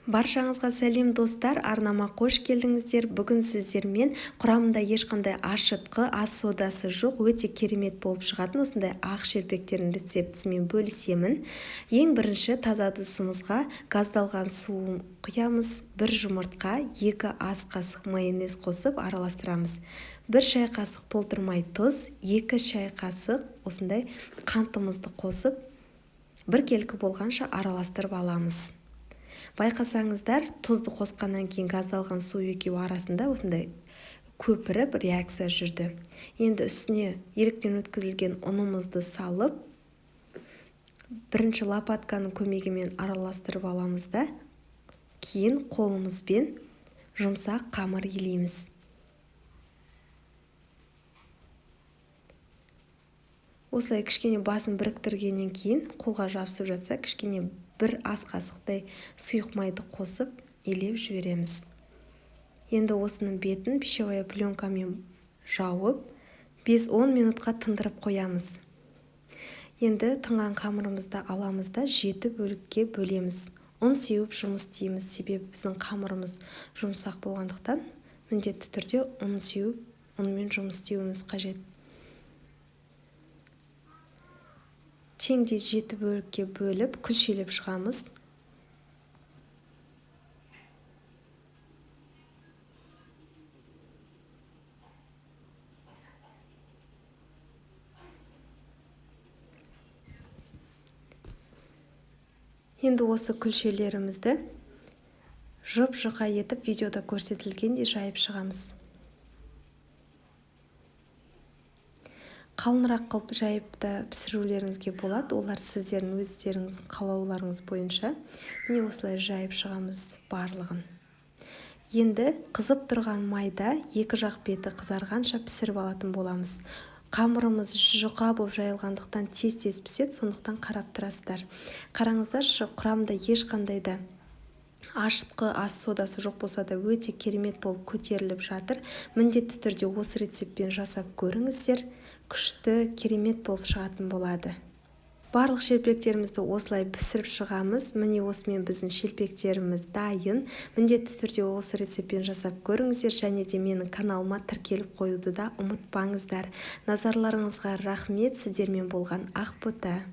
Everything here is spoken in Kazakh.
Баршаңызға сәлем достар, арнама қош келдіңіздер. Бүгін сіздермен құрамында ешқандай ашытқы, ас содасы жоқ, өте керемет болып шығатын осындай ақ шелпектердің рецептісімен бөлісемін. Ең бірінші таза ыдысымызға газдалған су құямыз, бір жұмыртқа, 2 ас қасық майонез қосып араластырамыз. 1 шай қасық толтырмай тұз, 2 шай қасық осындай қантымызды қосып, біркелкі болғанша араластырып аламыз. Байқасаңыздар, тұзды қосқаннан кейін газдалған су екеуі арасында осындай көпіріп реакция жүрді. Енді үстіне електен өткізілген ұнымызды салып, бірінші лопатканың көмегімен араластырып аламыз да, кейін қолымызбен жұмсақ қамыр илейміз. Осылай кішкене басын біріктіргеннен кейін қолға жабысып жатса, кішкене бір ас қасықтай сұйық майды қосып илеп жібереміз. Енді осының бетін пищевая пленкамен жауып, 5-10 минутқа тындырып қоямыз. Енді тынған қамырымызды аламыз да 7 бөлікке бөлеміз. Ұн сеуіп жұмыс істейміз, себебі біздің қамырымыз жұмсақ болғандықтан міндетті түрде ұн сеуіп, ұнмен жұмыс істеуіміз қажет. Теңдей 7 бөлікке бөліп, күлшелеп шығамыз. Енді осы күлшелерімізді жұп-жұқа етіп видеода көрсетілгендей жайып шығамыз. Қалыңырақ қылып жайып та пісірулеріңізге болады. Олар сіздердің өздеріңіздің қалауларыңыз бойынша. Міне осылай жайып шығамыз барлығын. Енді қызып тұрған майда екі жақ беті қызарғанша пісіріп алатын боламыз. Қамырымыз жұқа болып жайылғандықтан тез-тез піседі, сондықтан қарап тұрасыздар. Қараңыздаршы, құрамында ешқандай да ашытқы, ас содасы жоқ болса да өте керемет болып көтеріліп жатыр. Міндетті түрде осы рецептпен жасап көріңіздер. Күшті, керемет болып шығатын болады. Барлық шелпектерімізді осылай пісіріп шығамыз. Міне осымен біздің шелпектеріміз дайын. Міндетті түрде осы рецептпен жасап көріңіздер және де менің каналыма тіркеліп қоюды да ұмытпаңыздар. Назарларыңызға рахмет. Сіздермен болған Ақбота.